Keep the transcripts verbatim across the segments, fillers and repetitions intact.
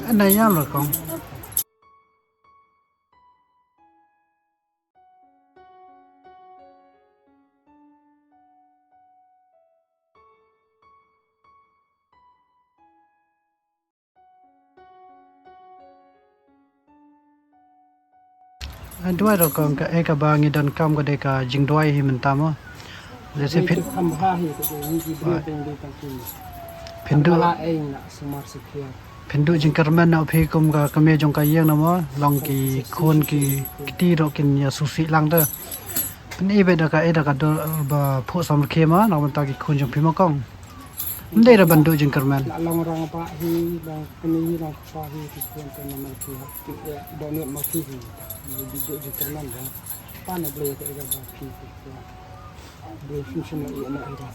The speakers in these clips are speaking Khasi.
Ana ïam la kong. Duwai ruh kong, ka, eh, kaba ngi donkam ka dei ka jingduwai hi mynta mo. Lehse phin, phin duh, phin duh jingkyrmen na phi kum ka kmie jong ka ïing na mo, long ki khun ki kti ruh kin ïa sngewsih lang te. Phin i beit da ka, eh, da ka dur ba phuh samrkhie mo, na ka bynta ki khun jong phi mo kong. Ym dei ruh ban duh jingkyrmen. La long rangbah hi, long kmie hi, long kpa hi, ki khun te namar ki hap ki, eh, dohnud ma phi hi. Ym dei duh jingkyrmen ba. Pan U Blei te ïa ba phi hi. Blei shim shim la ïa na ïa.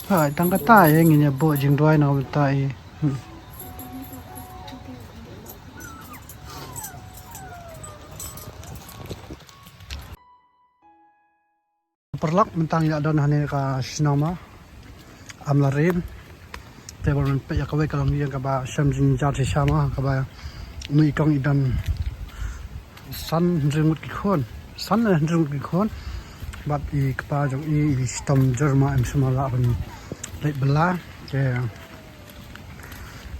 Hai, tang kata ïa ngin ïa buh jingduwai na kata ïa. Hmm. Paralok, mynta ngi la don hangne ka shnong ma Amlarem. Te ba men peit ïa kawei ka longïing kaba shem jynjar shisha ma, kaba ïa i kong i don san hynriew ngut ki khun. San ne hynriew ngut ki khun. Bad i kpa jong i i shitom jur ma, em shym la lah ban leit bylla. Te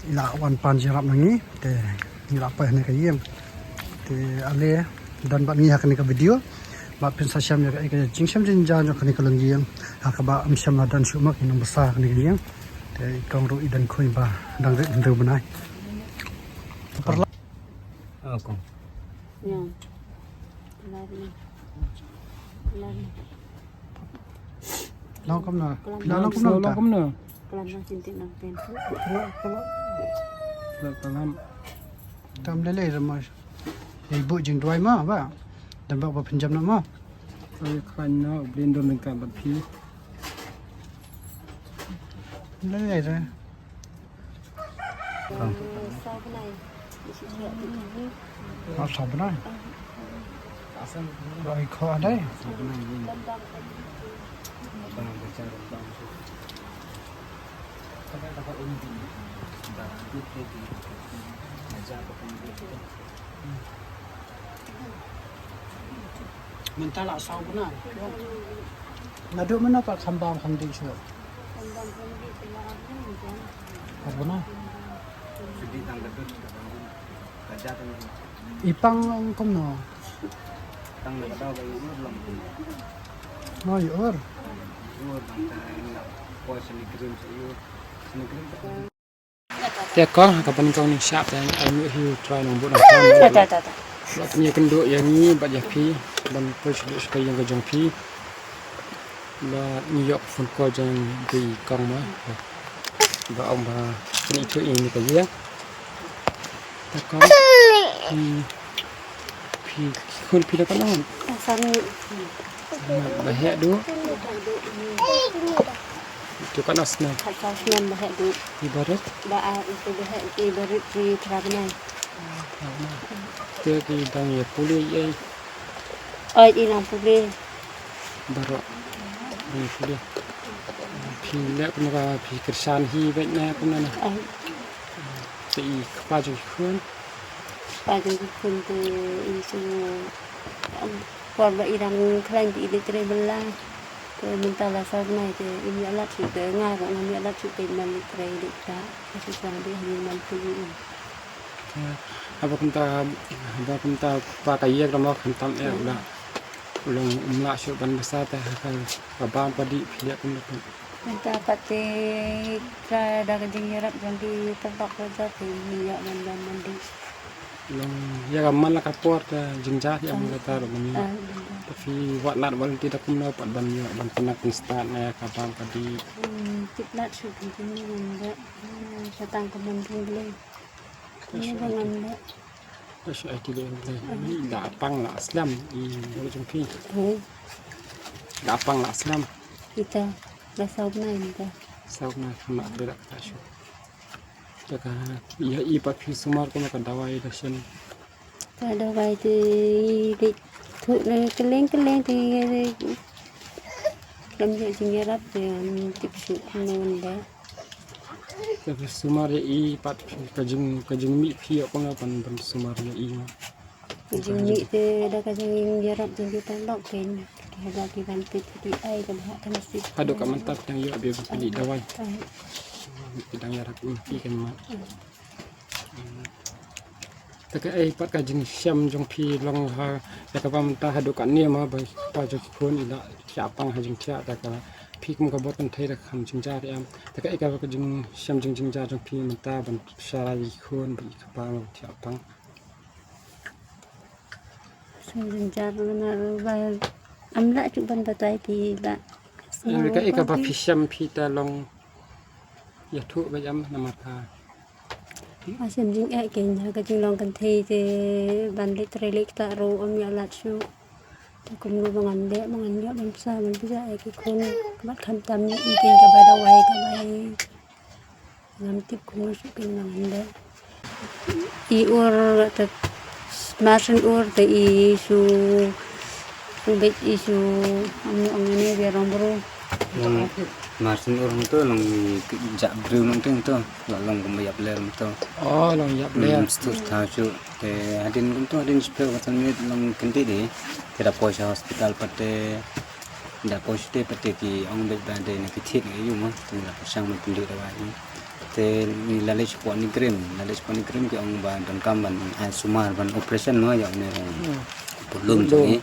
i la wan pan jingïarap na ngi, te ngi la poi hangne ka ïing. Te ale don bad ngi ha kane ka video. Bad phin sa shem ïa ka, ïa ka jingshem jynjar jong kane ka longïing. Ha kaba ym shym la don shuh ma ki nongbasa ha kane ka ïing. Te i kong ruh i don khun ba dang rit hynriew bnai. Paralok. Ah, kong. Ïa. Lari. Lari. Long kumno? Phi la long kumno? Long kumno? Klam na shin tin nang pen. Klam, klam. Klam, klam. Tam lei lei ra mo. Ïa buh jingduwai ma ba. Dang bak ba pynjam na mo. Sa ïa khlaiñ na, U Blei un don ryngkat bad phi. Lei lei ra. Saw bnai. Ba i kho adai. Mynta la saw bnai. Naduh mynno pat kham bam kham dih shuh? Ar bnai. I pang kumno? Mo ïoh ur. Te kong, ha kaba nyngkong nyngshap te, ai nguh hi U Trai Nongbuh Nongkhlaw. Ta, ta, ta, ta. Ba pynïakynduh ïa ngi bad ïa phi ban poi sha ka ïing ka jong phi. Ba ngi ïoh phone call jong i kong ma. Ba ong ba pynithuh ïa ngi ka ïing. Te kong. Hmm. Phi, khun phi da katno? San ngut. Ba heh duh? Te katno snem? Khatsaw snem ba heh duh. Phi barit? Ba, ah, phi ba heh, phi barit phi phra bnai. Te ki dang ïa pule ïa? Oi, i dang pule. Baroh. Dang ïa pule. Phi leh kumno ka phi kyrshan hi beit ne kumno ne? Ai. Te i kpa jong ki khun? Kpa jong ki khun te i shu, um, por ba i dang khlaiñ te i leit trei bylla. Te mynta la saw bnai te im ïoh lad shuh te nga ruh ngam ïoh lad shuh te man leit trei leit rah. Ka shu sdang dei ha ïing man phi im. Haba kumta, haba kumta kpa ka ïing ruh mo khamtam eh u la, u long um lah shuh ban basa te ha ka, ka bam ka dih phi leh kumno. Mynta pat te trai da ka jingïarap jong ki paralok ruh te ngi ïoh ban bam ban dih. Long ïa ka man la ka por te jynjar ïa mynta ruh mynta. Ah, jynjar. Te phi wad lad wad lynti da kumno pat ban ïoh ban pynnak pynstad na ka bam ka dih. Hmm, tip lad shuh ki jingmut mynta. Hmm, sa tang ka mon jong Blei. Ngi ba ngam leh. Ka shu aiti leh Blei. Ni da pang la slem i jong phi. Hmm. Da pang la slem. Ita la saw bnai ni ta. Saw bnai kham la trei da kata shu. Te ka ïa i pat phi sumar kumno ka dawai da shen. Ka dawai te i dei thuh na kylleng kylleng te i dei. Kam ïa jingïarap te ngam tip shuh kumno ban leh. Te phi sumar ïa i pat ka jing, ka jingmih phi ïoh kumno ban, ban sumar ïa i ma. Ka jingmih te da ka jingïarap jong ki paralok kein. Ki haba ki ban peit ki ai ka ba ha ka nasi. Haduh ka mynta phi dang ïoh ba phi leit dawai. Ai. Phi dang ïarap ïa phi kein ma. Te kaei pat ka jingshem jong phi long ha, ïa kaba mynta haduh katne ma ba i pa jong ki khun i la thiah pang ha jingthiah, te ka phi kum ka bor kynthei da kham jynjar em? Te kaei kaba ka jingshem jing jynjar jong phi mynta ban share ïa ki khun ba i kpa ma ba thiah pang? Shem jynjar namar ba ngam lah shuh ban batai phi ba. Em, kaei kaba phi shem phi te long ïathuh beit em namar ka Nga shem jingeh kein ha ka jinglong kynthei te ban leit trei leit ktah ruh ym ïoh lad shuh. Te kumno ba ngan leh ba ngan ïoh ban pisa ban pisa ïa ki khun. Ka mat khamtam ïa i kein kaba dawai kaba i. Ngam tip kumno shuh kein ba ngan leh. I ur te marshen ur te i shu beit i shu ym ong ne biang rong bru. Long marshen ur hangto long i jah briew nongteng to. Long long kum ïap ler kumto. Oh, long ïap ler. Hmm, stur thaw shu. Te hadien kumto hadien shiphew ka san minit long kyndit de. Te da poi sha hospital pat te. Da poi sha te pat te ki ong beit ba dei na ki thied ngi ïa u mo. Te ngi la pyrshang ban pynduh dawai. Te ngi la leit shapoh NEIGRIHMS, la leit shapoh NEIGRIHMS ki ong ba donkam ban ai sumar ban operation mo ïa une u pulum jong ngi.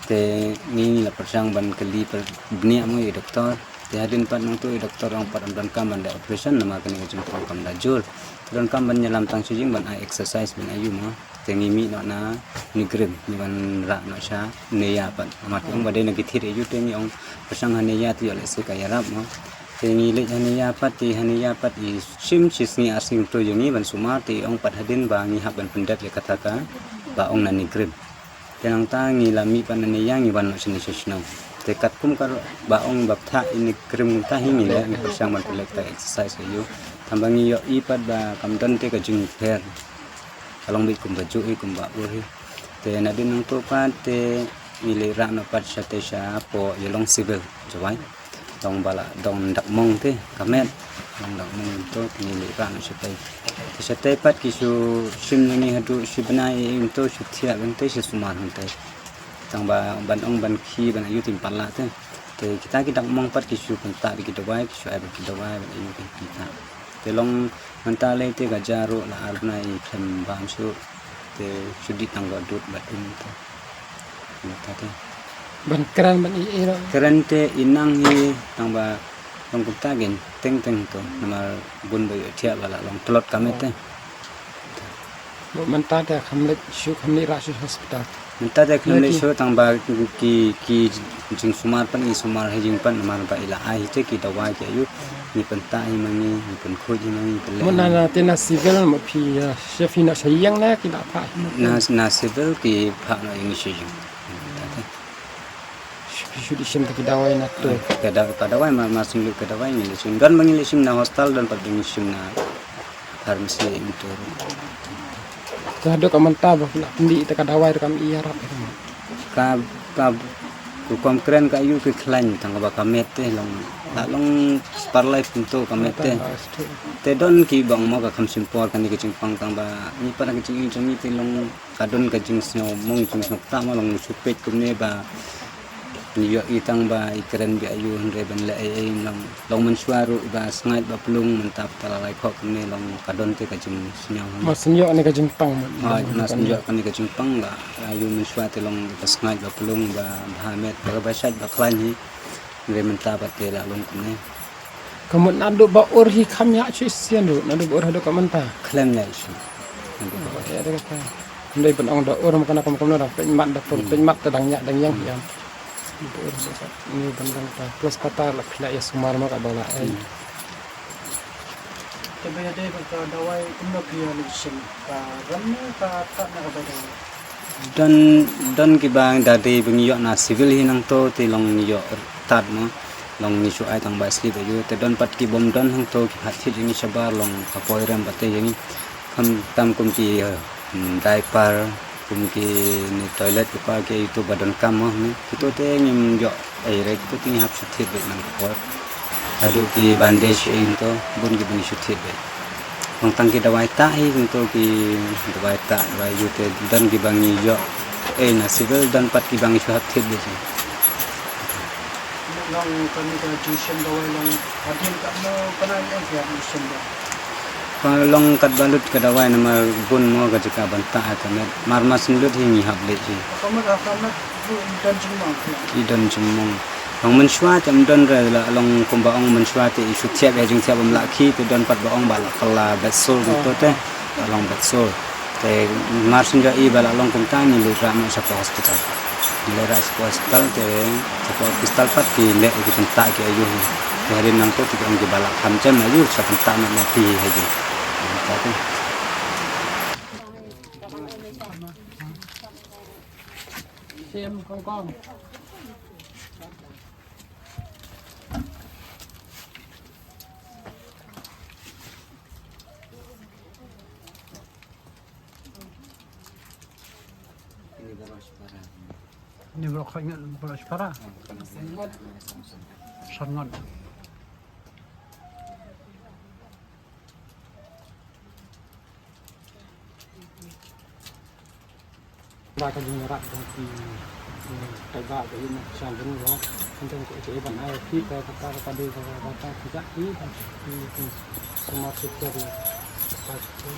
Te ngi la pyrshang ban kylli bniah mo ïa i doktor. Te hadien pat nangtu i doktor ong pat ym donkam ban leh operation namar kane ka jingpang kam da jur. Te donkam ban ïalam tang sha ïing ban ai exercise ban aïu mo. Te ngi mih noh na NEIGRIHMS ngi wan rah noh sha Neia pat. Namar ki ong ba dei na ki thied aïu te ngi ong pyrshang ha Neia te ïoh lehse ka ïarap mo. Te ngi leit ha Neia pat te ha Neia pat i shim shi sngi ar sngi kumto ïa ngi ban sumar te i ong pat hadien ba ngi hap ban pyndep ïa kata ka ba ong na NEIGRIHMS. Te nangta ngi la mih pat na Neia ngi wan noh shane sha shnong. Te katkum ka ba ong ba pynthah i NEIGRIHMS kumta hi ngi leh ngi pyrshang ban pynleh ka exercise aïu. Tangba ngi ïohi pat ba kam don te ka jingpher. Ka long beit kumba juh hi kumba ur hi. Te nadien nangto pat te ngi leit rah noh pat shatei shapoh Ïalong Civil Jowai. Dong ba la dong dak mong te ka met. Dong dak mong to te ngi leit rah noh shatei. Te shatei pat ki shu shim ïa ngi haduh shi bnai ïa ngi to shu thiah ban te shu sumar hangtei. Tangba ban ong ban khie ban aïu te ym pat lah te. Te kita ki dak mong pat ki shu pyntah da ki dawai ki shu ai bad ki dawai ban aïu ki pyntah. Te long mynta lei te ka ja ruh la ar bnai khlem bam shuh. Te shu dih tang ka dud bad um te. Mynta te. Ban kren ban i i ruh. Kren te i nang hi tangba long kumta kein teng teng to namar bun ba ïoh thiah ba la long tlot ka met te. Mynta te kham leit shuh kham leit rah shuh hospital. Mynta te kham leit shuh tangba ki ki jingsumar pat ngi sumar ha ïing pat namar ba i la ai hi te ki dawai ki aïu ngi pyntah hi ma ngi ngi pynkhuid hi ma ngi pynleh. Mynta na te na civil ma phi sha phi na sha ïing na ki la phah hi na. Na civil ki phah na ïing sha ïing. Mynta te. Shu, shu dei shim te ki dawai na to. Ka da-, ka dawai ma, ma shu ka dawai ngi leh shim. Don ba ngi leh shim na hospital don pat ba ngi shim na pharmacy in to. Te haduh ka mynta ba phi la pyndih te ka dawai te kam ïarap. Ka, ka, ku kom kren ka ïu ki khlaiñ tang ba ka met te long. La long spar life kumto ka met te. Te don ki bang mo ka kham shim por kane ka jingpang tangba ngi pat ka jingim jong ngi te long. Ka don ka jingsngew mong jingsngew ktah ma long shu peit kumne ba ngi ïoh i tang ba i kren biang aïu hynrei ban leh ei ei long long mynshuwa ruh ba sngaid ba plung mynta ba la lai khoh kumne long ka don te ka jingsngew. Ma sngewbha ne ka jingpang ma. Ma sngewbha ne ka jingpang la aïu mynshuwa te long ba sngaid ba plung ba bha met ba ba shait ba khlaiñ hi. Hynrei mynta ba te la long kumne. Ka mut naduh ba ur hi kham ïa shisien ruh naduh ba ur haduh ka mynta. Khlem ïa shisien. Naduh ba ur. Ïa da kata. Hynrei ban ong da ur ma kane kum kumno da pynmat da pur pynmat da dang ïa dang ïeng ïa. Ba ur da ka ni ban dang ta plus kata la phi la ïa sumar ma ka ba la ai. Te ba ïa dei ba ka dawai kumno phi ïa leit shim ka ram ne ka tat na ka ba dawai. Don, don kiba da dei ba ngi ïoh na civil hi nangto te long ngi ïoh tad mo. Long ngi shu ai tang ba slip aïu te don pat ki bym don hangto ki phah thied ïa ngi shabar long ka poi rem pat te ïa ngi. Khamtam kum ki, eh, diaper, Kum kine toilet ki pa ki ïa uto ba donkam mo, ne kito te ngim ïoh ei re, kito te ngi hap shu thied beit nangta. Haduh ki bandage ei, kito bun kiba ngi shu thied beit. Long tang ki dawai tah hi, kito ki dawai tah, dawai ïa uto te don kiba ngi ïoh ei na civil, don pat kiba ngi shu hap thied beit hi. Long kane ka jingshem dawai long hadien katno, kane ka jingshem dawai. Ka long katba lut ka dawai namar bun mo ka jaka ban tah ha ka met. Mar ma shu lut hi ngi hap leit hi. Ka met, ka met, i don jingmong. I don jingmong. Long mynshuwa te ym don re, la long kumba ong mynshuwa te i shu thiah ïa jingthiah bym lah khie, te don pat ba ong ba la kylla bed sore kito te. Ba long bed sore. Te mar shu ïohi ba la long kumta ngi leit rah noh shapoh hospital. Ngi leit rah shapoh hospital te shapoh hospital pat ki leh ki pyntah ki aïu hi. Te hadien nangta te ki ong kiba la kham jem aïu sa pyntah noh ma phi hi aïu. Nangta te. Ini baru shipara. Ini baru kau ingat baru shipara? Sangat. Ba ka jingïarap jong ki, eh, paidbah ka ïa shan jong ngi ruh. Hynrei ka ïa ban ai ki ka ka ka ka dei ka ka ka ka ki ka ki sumar secure ka ka.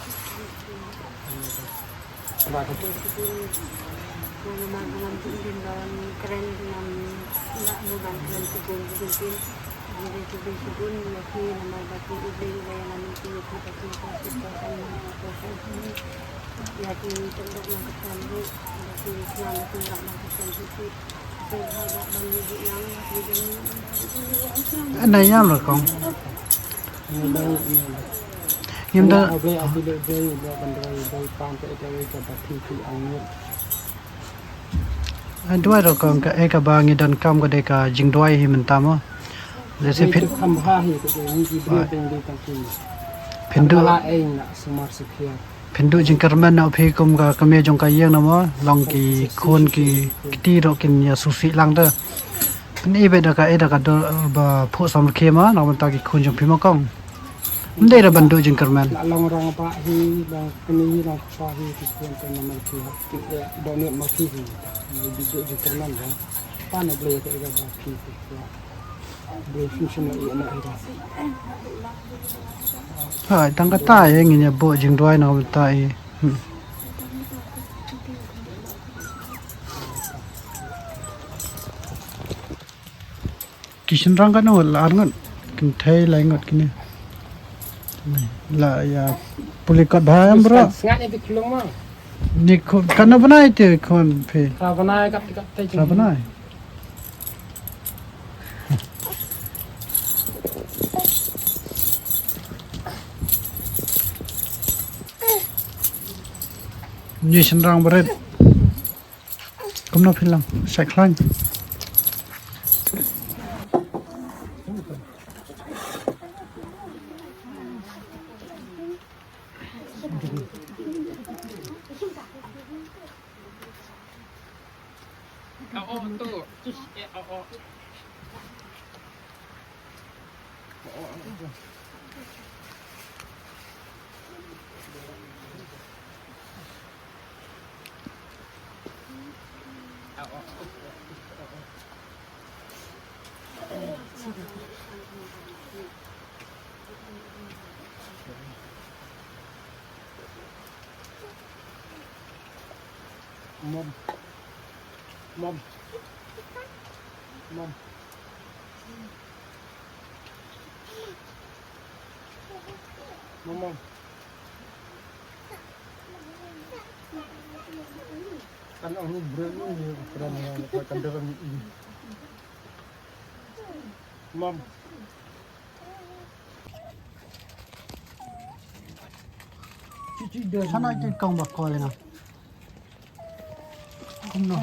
Ba ka Ana ïam ra kong. Ngim da. Ai duwai ruh kong, ka, eh, kaba ngi donkam ka dei ka jingduwai hi mynta mo. Lehse phin, phin duh, phin duh jingkyrmen na phi kum ka kmie jong ka ïing na mo, long ki khun ki kti ruh kin ïa sngewsih lang te. Phin i beit da ka, eh, da ka dur ba phuh samrkhie mo, na ka bynta ki khun jong phi mo kong. Ym dei ruh ban duh jingkyrmen. La long rangbah hi, long kmie hi, long kpa hi, ki khun te namar ki hap ki ïa dohnud ma phi hi. Ngi duh jingkyrmen ba pan U Blei ka ïa ba phi ki khun. Blei phin shim la ïa na ïa. Ha, tang kata ïa ngin ïa buh jingduwai na kata ïa. Hmm. Ki shynrang katno, la ar ngut, kynthei lai ngut kine. La ïa pule kot bha em bro. Sngat ïa ki khlung ma. Ni ko, katno bnai te khun phi? Phra bnai kat kat te. Phra bnai. Ni shynrang barit. Kumno phi long? Shait khlaiñ. Mom. Mom. Mom. Mom, mom. Kan ong ni brem ni, brem ni, kan brem ni. Mom. Sana ki kong ba ko lenga. Kumno.